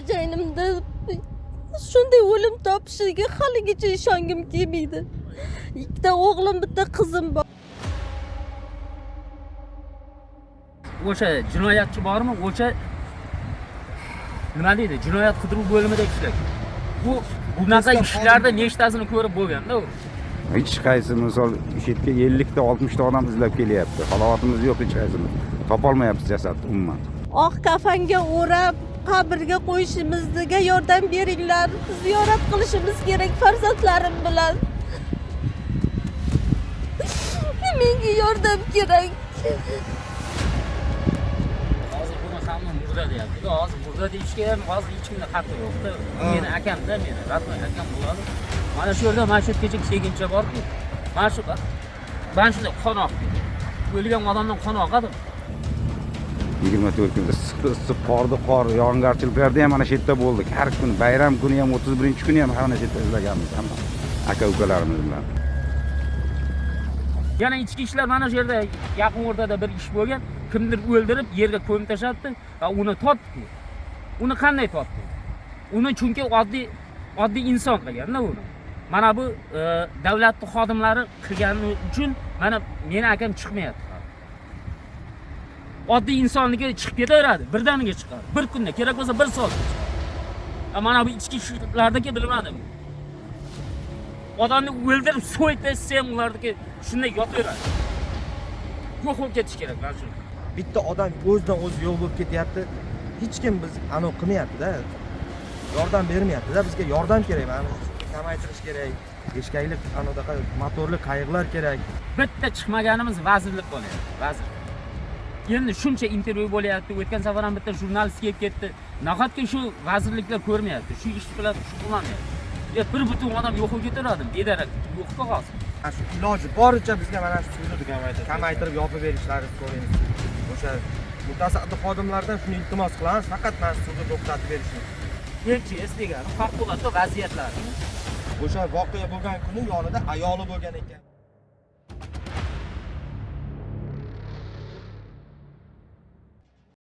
Xo'jayinimda shunday o'lim topishiga haligacha ishongim kelmaydi. Ikkita o'g'lim, bitta qizim bor. O'sha jinoyatchi bormi? O'sha nima deydi? Jinoyat qidiruv bo'limida ishlagan. Bu bunaqa ishlarda nechtasini ko'rib bo'lganda u. Hech qaysi misol shu yerga 50 ta 60 ta odam izlab kelyapti. Halovatimiz yo'q hech qaysimiz. Topolmayapmiz jasadni umuman. Oq kafanga o'rab qabrga qo'yishimizga yordam beringlar. Ziyorat qilishimiz kerak farzandlarim bilan. Menga yordam kerak. Hozir buni hamma murda deyapti. Hozir murda deyishga ham hozir hech kimda haqqi yo'q-da. Meni akamda, meni родной akam bo'ladi. Mana shu yerda mana shu yergacha kelguncha borku. Mana shu mana shunday qon oqib ketadi. O'lgan odamdan qon oqadi. 24 kun issiqda issiq, qorda qor, yog'ingarchiliklarda ham mana shu yerda bo'ldik. Har kun bayram kuni ham, 31-kuni ham mana shu yerda izlaganmiz hamma aka ukalarimiz bilan. Yana ichki ishlar mana shu yerda yaqin o'rtada bir ish bo'lgan. Kimdir o'ldirib yerga ko'mib tashlabdi va uni topdi. Uni qanday topdi? Uni chunki oddiy inson qilganda uni. Mana bu davlatning xodimlari qilgani uchun mana meni akam chiqmayapti. Oddiy insonniki chiqib ketaveradi, birdaniga chiqadi. Bir kunda, kerak bo'lsa bir soatda chiqadi. Mana bu ichki ishlardagi bilmadim. Odamni o'ldirib so'yib tashlasa ham ularniki shunday yotaveradi. Yo'q bo'lib ketish kerak mana shu. Bitta odam o'zidan o'zi yo'q bo'lib ketyapti. Hech kim biz anavi qilmayapti-da. Yordam bermayapti-da, bizga yordam kerak. Mana kamaytirish kerak. Eshkakli anaqa motorli qayiqlar kerak. Bitta chiqmaganimiz vazirlik bo'lyapti, vazir. Endi shuncha intervyu bo'lyapti. O'tgan safar ham bitta jurnalist kelib ketdi. Nahotki shu vazirliklar ko'rmayapti, shu ish bilan shug'ullanmayapti. Ya bir butun odam yo'q bo'lib ketaveradi, bedarak yo'q-ku hozir. Mana shu iloji boricha bizga mana shu suvni kamaytirib yopib berishlarini so'raymiz. O'sha mutasaddi xodimlardan shuni iltimos qilamiz, faqat mana shu suvni to'xtatib berishni. MCS degani favqulodda vaziyatlar. O'sha voqea bo'lgan kuni yonida ayoli bo'lgan ekan.